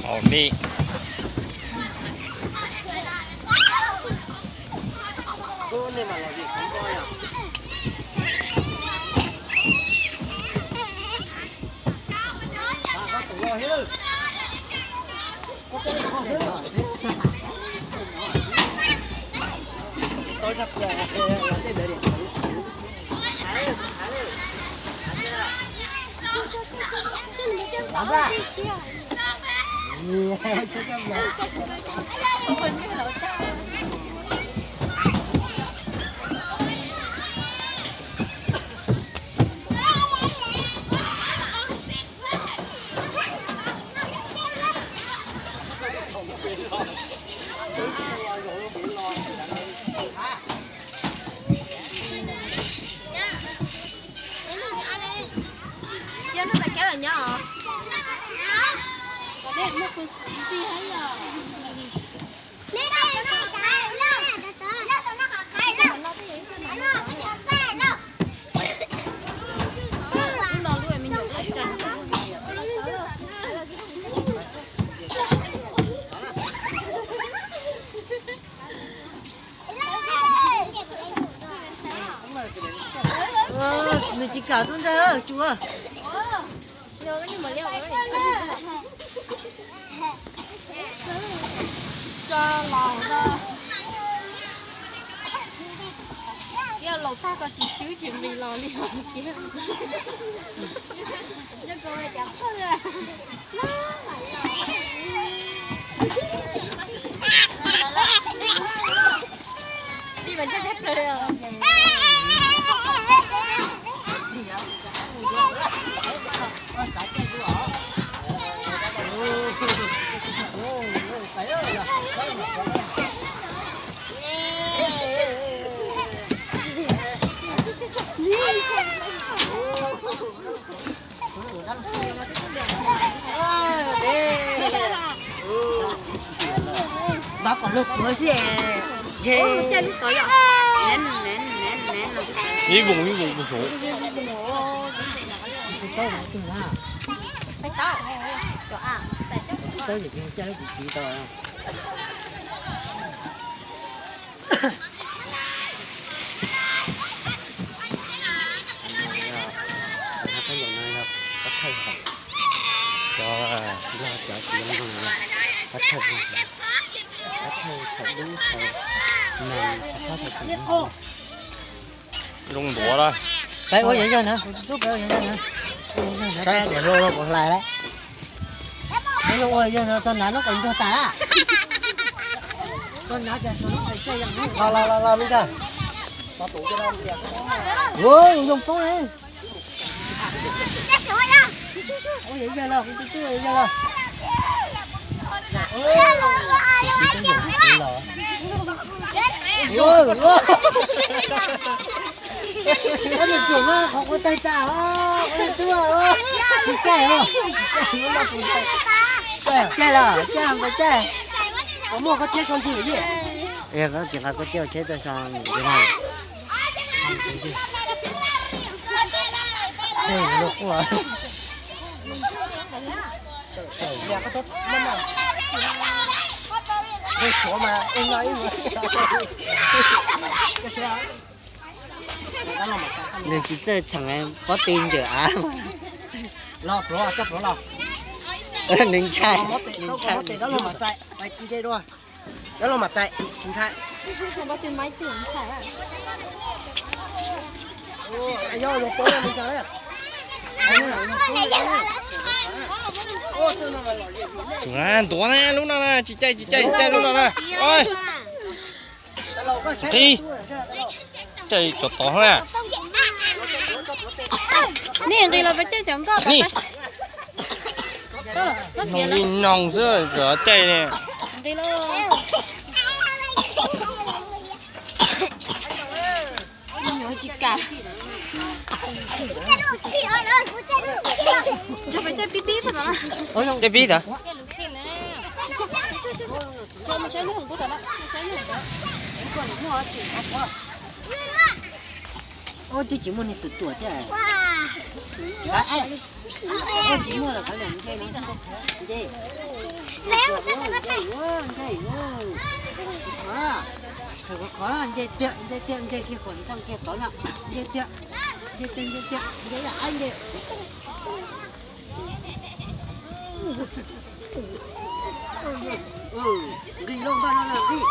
Ov ni. Nws tsis kam tub ntxawg tsuas. Tso laus no. Yog laus tag koj tsis swb tsis nqis los li os kiag. Tij mas ntshai saib plaws li os. Npaj kom luag tuav xwb. Ib voos ib voos mus saud. Qhov no yog pab thawj hauv, xyov log cov tsis zoo no, pab thawj, pab thawj thaum dub thaum nag, pab thawj thaum dub. Zoo ntuav lawm. Peb ua yog yog na, kuv tus tub peb ua yog yog na. Saib diam hlau los kuv hlais lawm. Ua yog yog no txog nav no kom ntuag tas. Txog nav ces los los los me ntxawg. Ua zoo poob ne. Ua yog yog los kuv tus tub ua yog yog los. Koj nws tsuam mas qhov ua tag tas os, ua tub os, tsis caij os. Caij los caij npawg caij. Muaj koj thiab so ntsis. Koj tsis nqa koj thiab tsheb tuaj so ntsis na. Nws tsis txawj txheem pob ti ncawm av. Los pluav, coj pluav los. Nws ntshai, nws ntshai. Dab laug mam txais, nce dua. Dab laug mam txais, tsis ntshai. Ntuav na, lub no na, tsis caij, tsis caij, tsis caij lub no na. Nqis, caij cov tod na. Nej nqis los peb caij cov nkoj. Nej, noog li noog xwb, cov caij ne. Nqis los. Tsis kam. Caij pib pib tod. Ub, twb tsis muaj niag tus tuam thiab. Ub, tsis muaj los thov niam nce no. Nce. Nce yuav, nce yuav. Khov, khov, nce tiag, nce tiag, nce kiag kom txog kiag tod na. Nce tiag, nce tiag, nce tiag, nce ib yam ab nce. Nqis los npaj no na, nqis.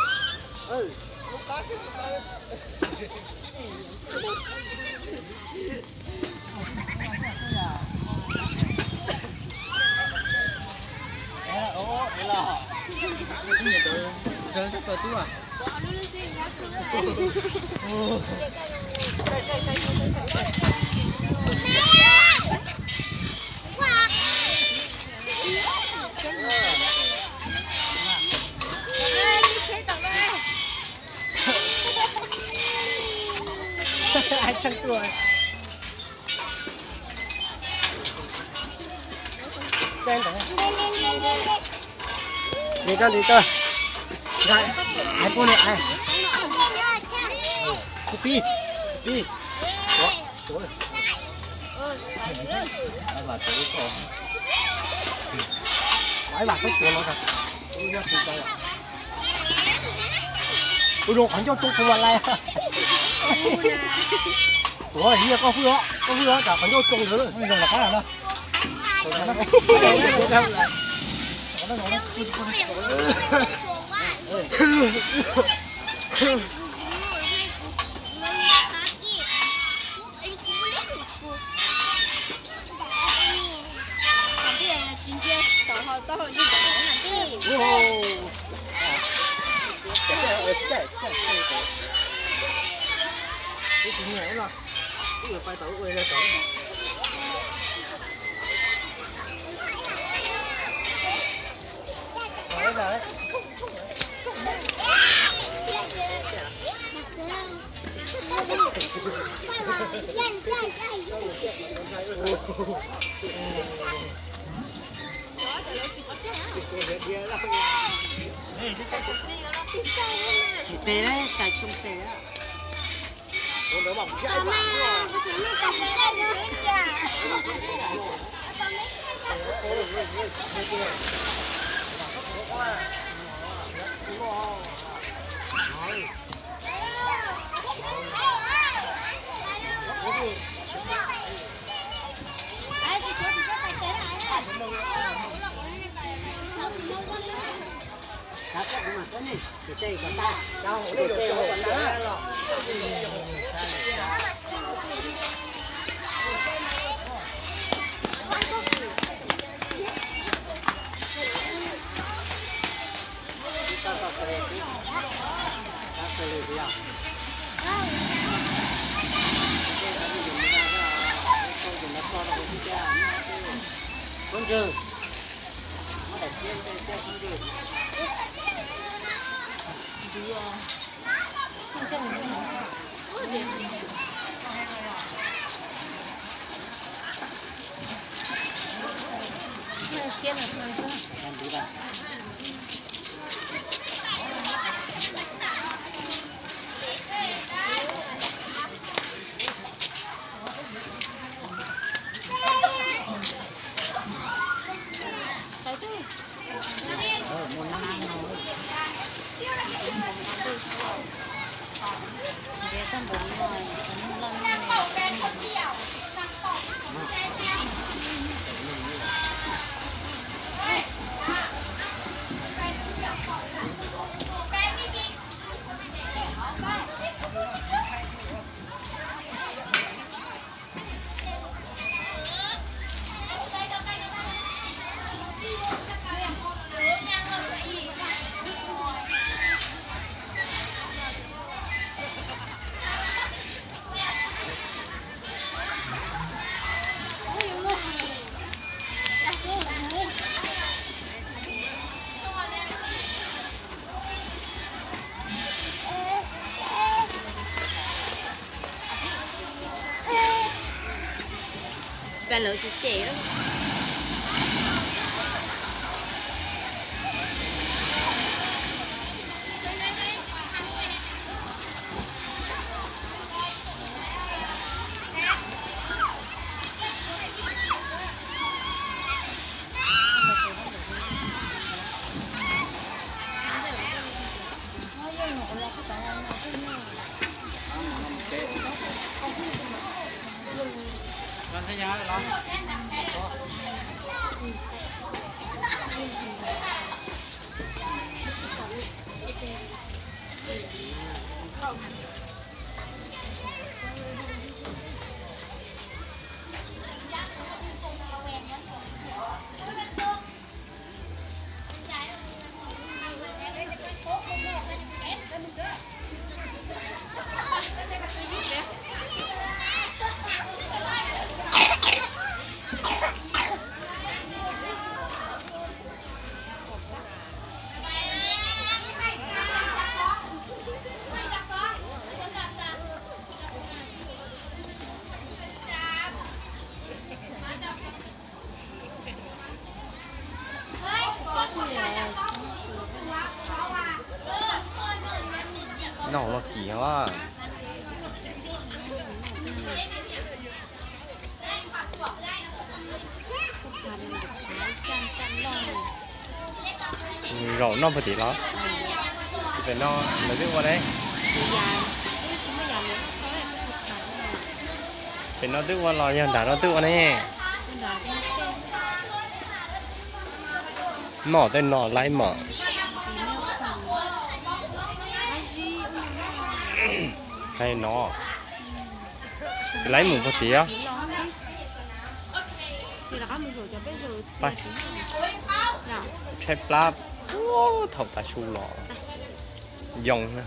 Ai tsheej tuaj. Nqis tau, nqis tau. Ai, pub li ai. Pub pib, pub pib. Ai, vam tau tuav los. Ua rau qhov ncauj tsoo kuv mas lais. Tuav, koj hwj os, koj hwj os, tsam qhov ncauj tsoo ntawd. Tsis tes, tais tsoo tes. Lawv tsis cem. Noj los kim os. Zaum noj puag tim los? Pem no lawv twb ua ne. Pem no twb ua los yog nram no twb ua ne? Noj tej no laib mas. Hais no, laib mus puag tim. Tshaib plab, thaum tav su los yoo na.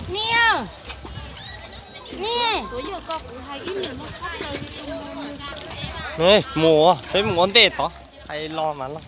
Niam, niam. Mus, peb mus ua ntej tod, hais los mas los.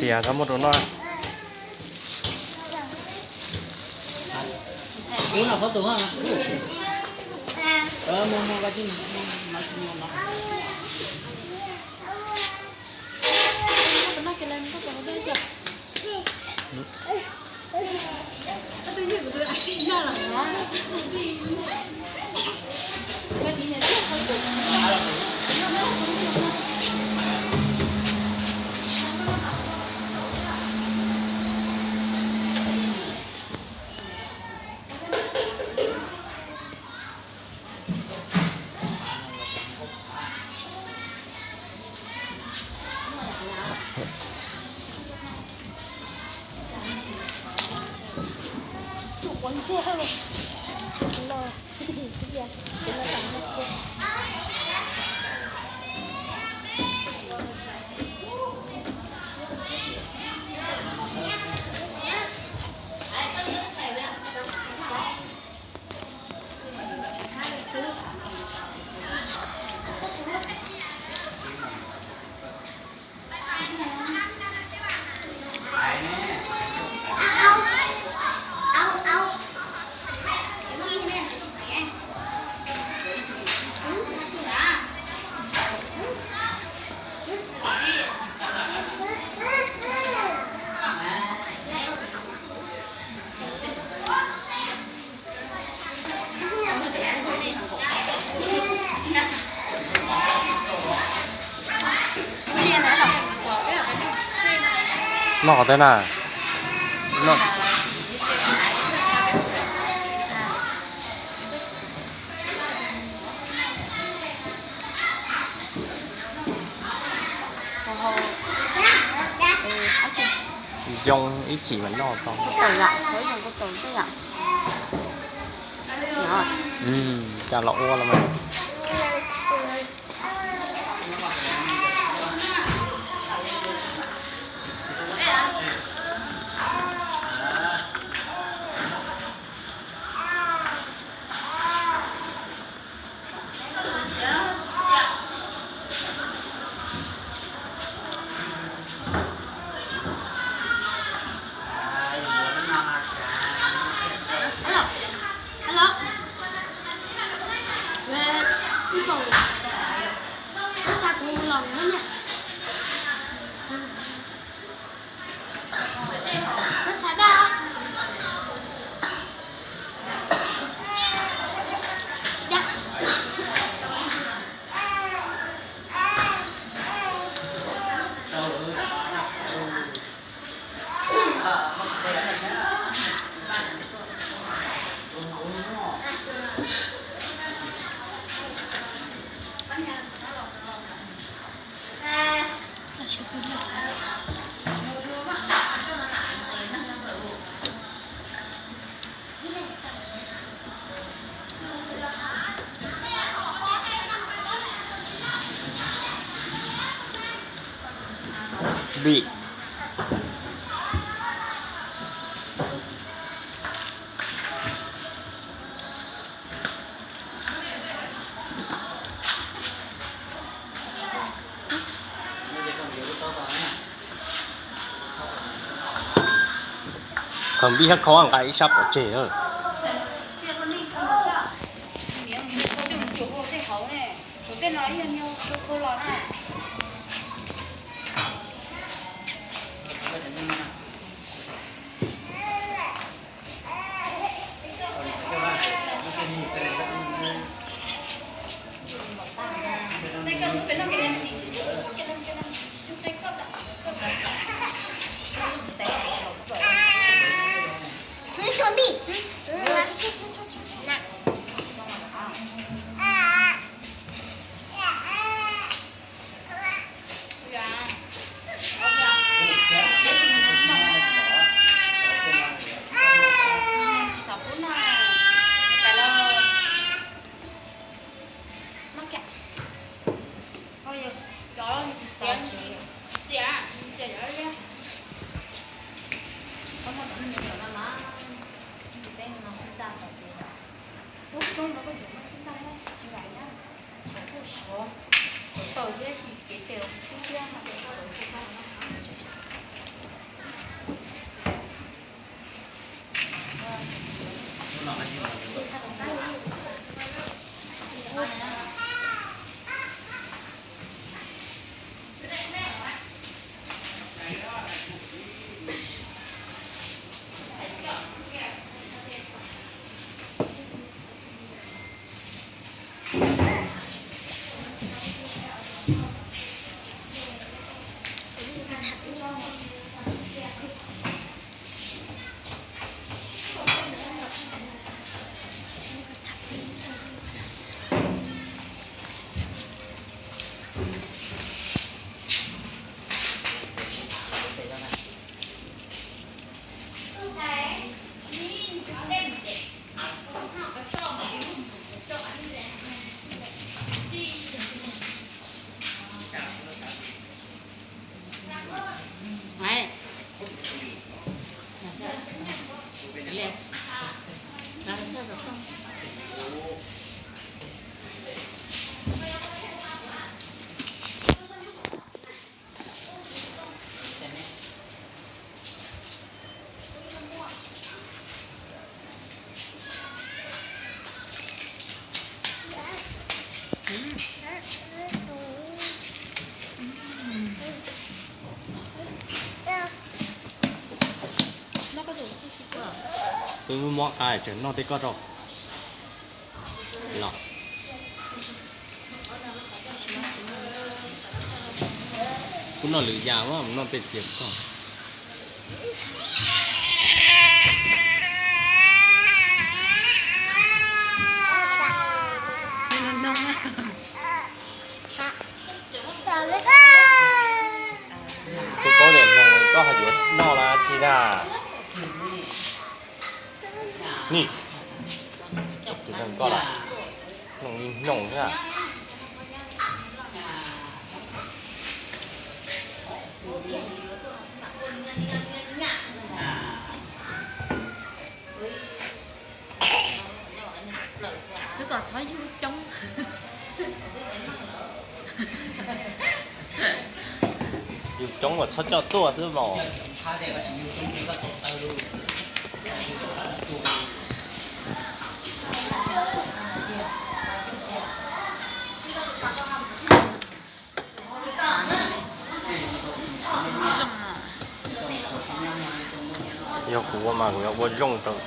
Txias txhob muab rau noj. Noj qhov twg na? Yoo ib chim mas noj tau. Cas los ua los mas. Vim khaws npib sab khau nqa ib sab pov tseg na. Mob qa tseem noj tej koj rau los. Kuv noj lwm yam mas noj tej txias koj. Tus paub niam hmoov koj ho yuav noj los tsis na? Ni, tus neeg koj los noj ib noj xwb. Twb kom txhob yug coob. Yug coob mas txhob coj tuaj xwb mas. Yog kuv ua mas kuv yuav ua zoo rau.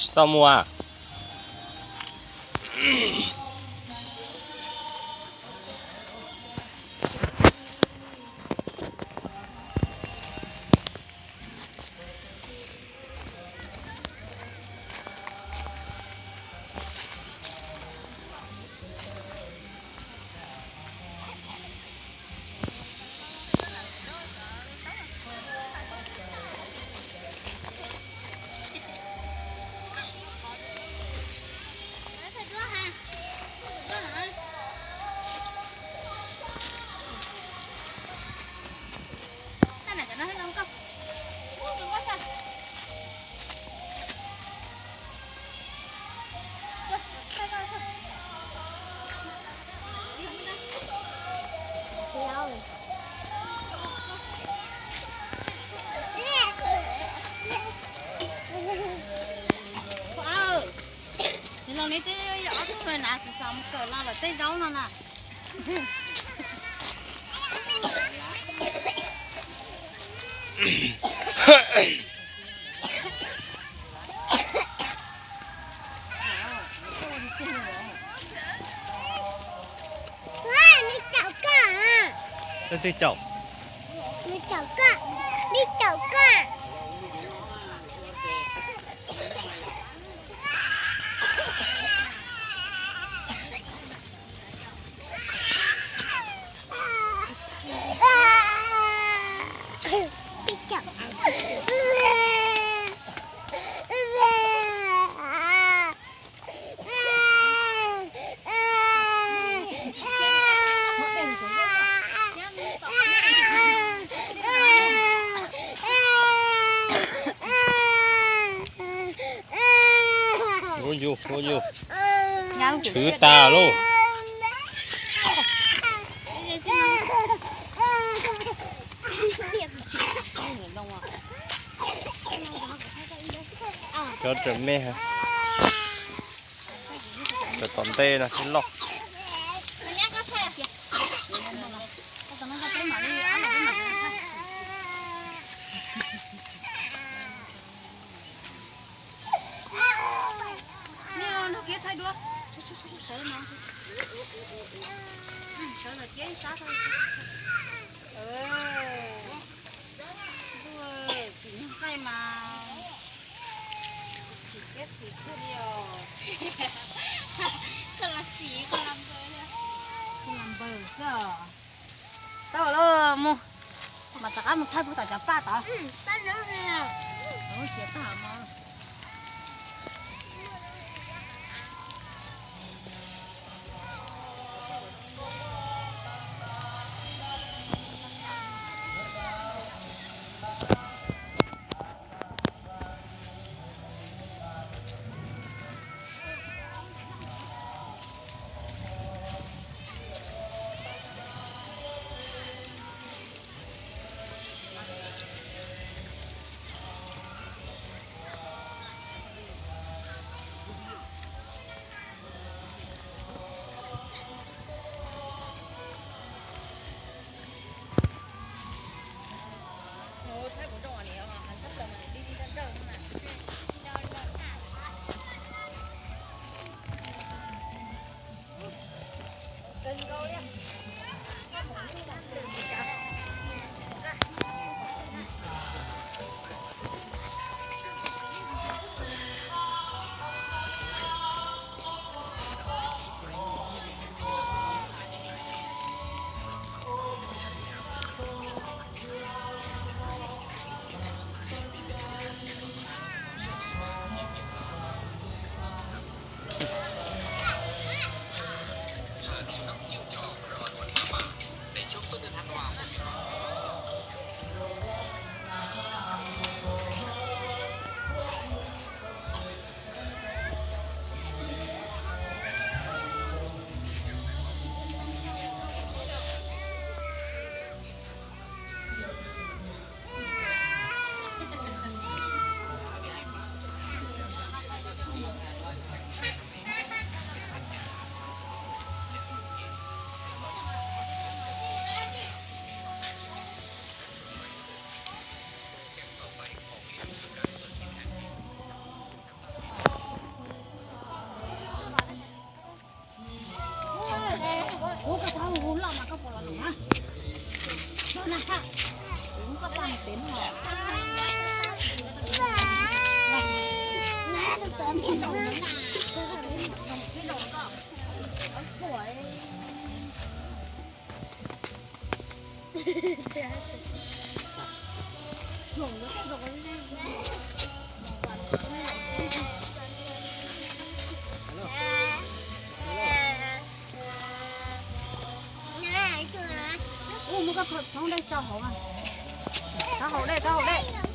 Tsis tau mus a. Los neb twb ob tug na, xav xav mus kawm los lawm tej zaub no na. Neb caum koj, neb caum koj, neb caum koj. Tshwv tas lauj. Cov tseem me, cov tom ntej no thiab loj. Sawv los cia ib sab. Ntuj, txiv nyuag qaij mas tsis teb xis kawg li os. Koj los npawg xwb os. Tau los mus, mas rov qab mus thaij puag tom cov paj tod. Siav tag mog. Ua, muab koj thoob dej tso hauv, thoob hauv dej, thoob hauv dej.